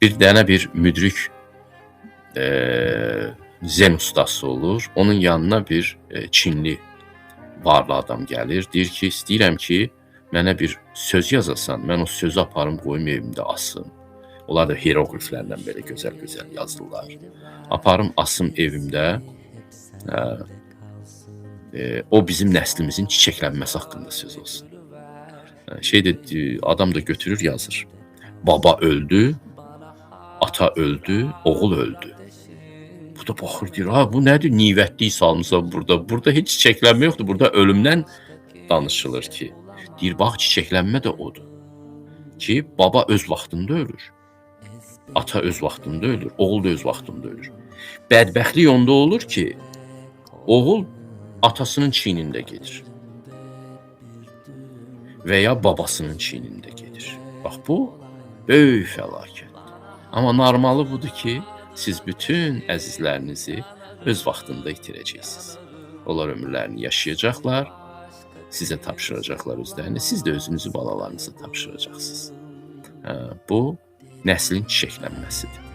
Bir dənə bir müdrik zen ustası olur. Onun yanına bir Çinli varlı adam gəlir. Deyir ki, istəyirəm ki, mənə bir söz yazasan, mən o sözü aparım qoyum evimdə asım. Onlar da hieroqliflərlə belə gözəl-gözəl yazırlar. Aparım asım evimdə. Hə, o bizim nəslimizin çiçəklənməsi haqqında söz olsun. Hə, şey də adam da götürür yazır. Baba öldü, ata öldü, oğul öldü. Bu da baxır deyir, ha bu nədir? Nivətlik salmısan burada. Burada heç çiçəklənmə yoxdur. Burada ölümdən danışılır ki. Deyir, bax çiçəklənmə də odur. Ki baba öz vaxtında ölür. Ata öz vaxtında ölür, oğul da öz vaxtında ölür. Bədbəxtlik onda olur ki, oğul atasının çiynində gedir. Və ya babasının çiynində gedir. Bax bu böyük fəlakətdir. Amma normalı budur ki, siz bütün əzizlərinizi öz vaxtında itirəcəksiniz. Onlar ömürlərini yaşayacaqlar, sizə tapşıracaqlar özlərini, siz də özünüzü balalarınıza tapşıracaqsınız. Hə, bu nəslin çiçəklənməsidir.